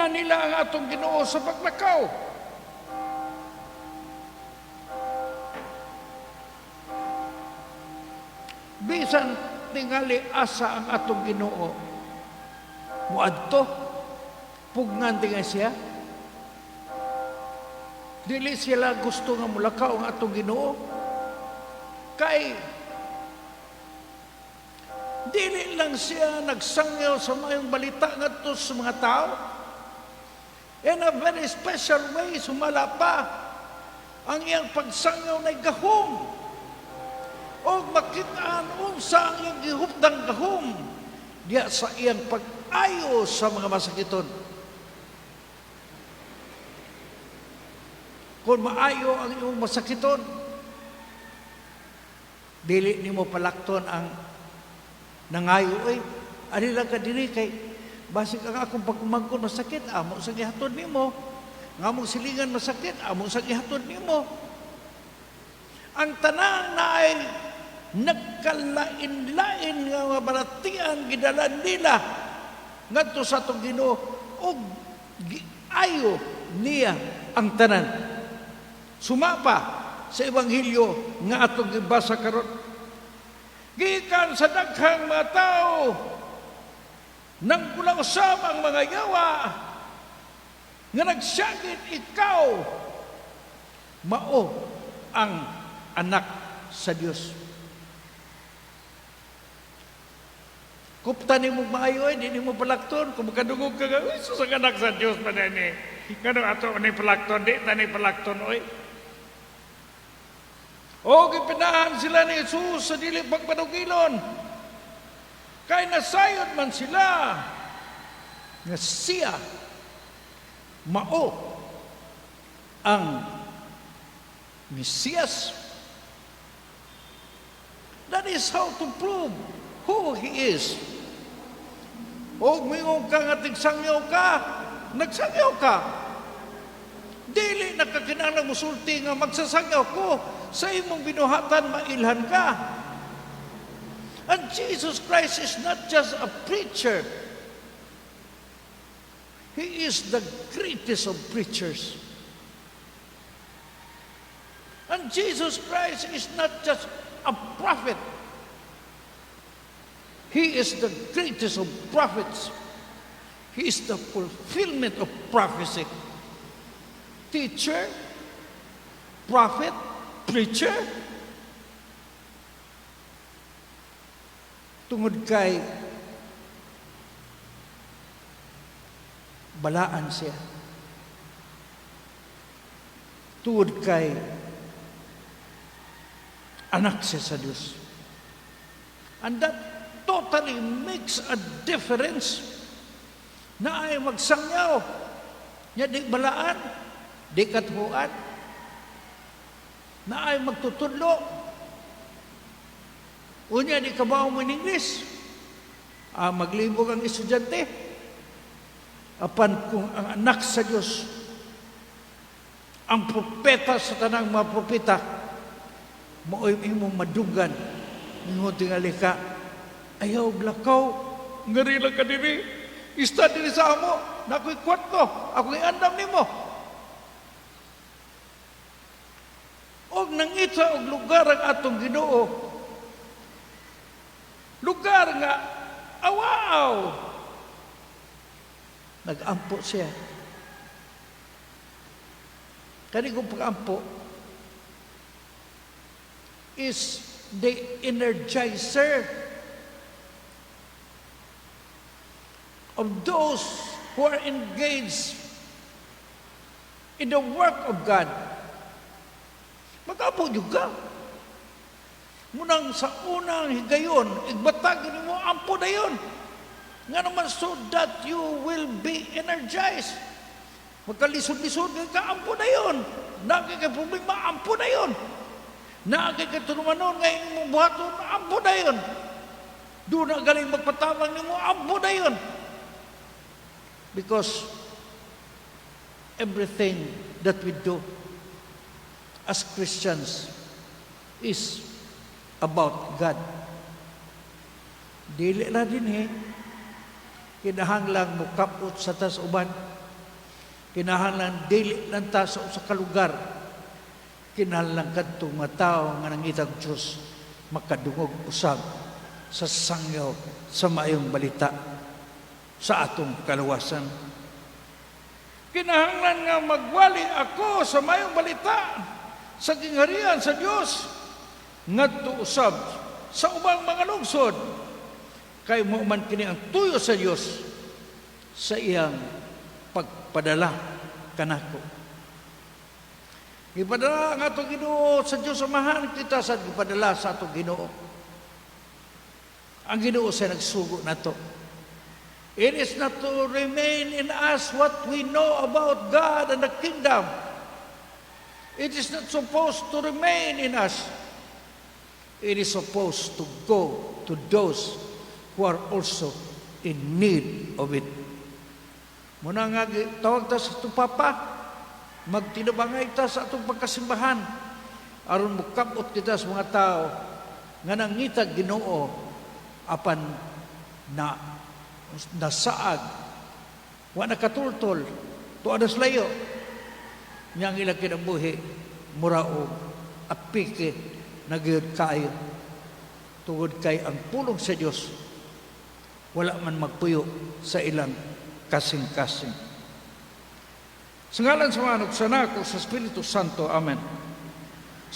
Gipugnan nila ang atong Ginoo sa paglakaw. Bisan tingali asa ang atong Ginoo muadto, pugnan tingali siya. Dili sila gusto nga mulakaw ang atong Ginoo. Kay dili lang siya nagsangyaw sa mayong balita ngadto sa mga tao. In a very special way, sumala pa ang iyang pagsangyaw na gahom. O makitaan unsa ang iyang gihupdang gahom diya sa iyang pag-ayo sa mga masakiton. Kung maayo ang iyong masakiton, dili nimo palakton ang nangayo oy. Ali lang ka diri kay basig ang akong pag-umangkon masakit, amo sa gihatod nimo. Nga among silingan masakit, amo sa gihatod nimo. Ang tanan na ay nagkalain-lain nga mga balatian gidala nila ngadto sa atong Ginoo ug giayo niya ang tanan. Sumapa sa ebanghelyo nga atong gibasa karon. Gikan sa daghang mga tao nang usab ang mga yawa nga nagsyagit, "Ikaw mao ang anak sa Dios." Kupta nimo maayo ay di nimo palakton kung makadungog ka nga, "Uy, sus, ang anak sa Dios man ni. Ngano ato ni palakton? Di ta ni palakton oy." O gipinahan sila ni Jesus sa dili pagpanugilon. Kay nasayod man sila nga siya mao ang Mesiyas. That is how to prove who He is. O mingon ka nga tigsangyaw ka, nagsangyaw ka. Dili nakakinahanglan musulti nga magsasangyaw ko, sa imong binuhatan mailhan ka. And Jesus Christ is not just a preacher. He is the greatest of preachers. And Jesus Christ is not just a prophet. He is the greatest of prophets. He is the fulfillment of prophecy. Teacher, prophet, preacher. Tungod kay balaan siya. Tungod kay anak siya sa Diyos. And that totally makes a difference na ay magsangyaw nya di balaan, di kathuan, na ay magtutudlo unya di kabaw mo in English, maglibog ang estudyante. Apan kung ang anak sa Diyos, ang propeta sa tanang mga propeta, mao'y imong madunggan, ingon tingali ka, "Ayaw lakaw, ngari lang ka diri, ista diri sa amo, na ako'y kwarto, ako'y andam nimo." Og nangita og lugar ang atong Ginoo, lugar nga awaaw, nag-ampo siya. Kani kong pag-ampo is the energizer of those who are engaged in the work of God. Mag-ampo juga. Munang sa unang higayon, igbatag nimo, ampo na yun. Nga naman, so that you will be energized. Magkalisod-lisod ka, ampo na yun. Naa kay problema, ampo na yun. Naa kay tulumanon nga imong buhaton, ampo na yun. Doon na galing magpatabang nimo, ampo na yun. Because everything that we do as Christians is about God. Dili na din eh. Kinahanglang mukapot sa tas uban. Kinahanglan dili lang ta sa usa ka lugar. Kinahanglan kadtong mga tawo nga nangitag Dios makadungog usab sa sangyaw sa maayong balita sa atong kaluwasan. Kinahanglan nga magwali ako sa maayong balita sa gingharian sa Dios ngadto usab sa ubang mga lungsod, kay mao man kini ang tuyo sa Dios sa iyang pagpadala kanako. Gipadala ang atong Ginoo sa Dios Amahan, kita sa gipadala sa atong Ginoo. Ang Ginoo sa nagsugo nato. It is not to remain in us what we know about God and the kingdom. It is not supposed to remain in us. It is supposed to go to those who are also in need of it. Mao na nga tawag ta sa atong Papa, magtinabangay ta sa atong pagkasimbahan aron mukabot kita sa mga tao nga nangitag Ginoo apan na nasaag, wa nakatultol, tuwa na layo nya. Ang ilang kinabuhi mura og apike na gyud kaayo tungod kay ang pulong sa Dios wala man magpuyo sa ilang kasing-kasing. Sa ngalan sa Ama, sa Anak, sa Espiritu Santo. Amen.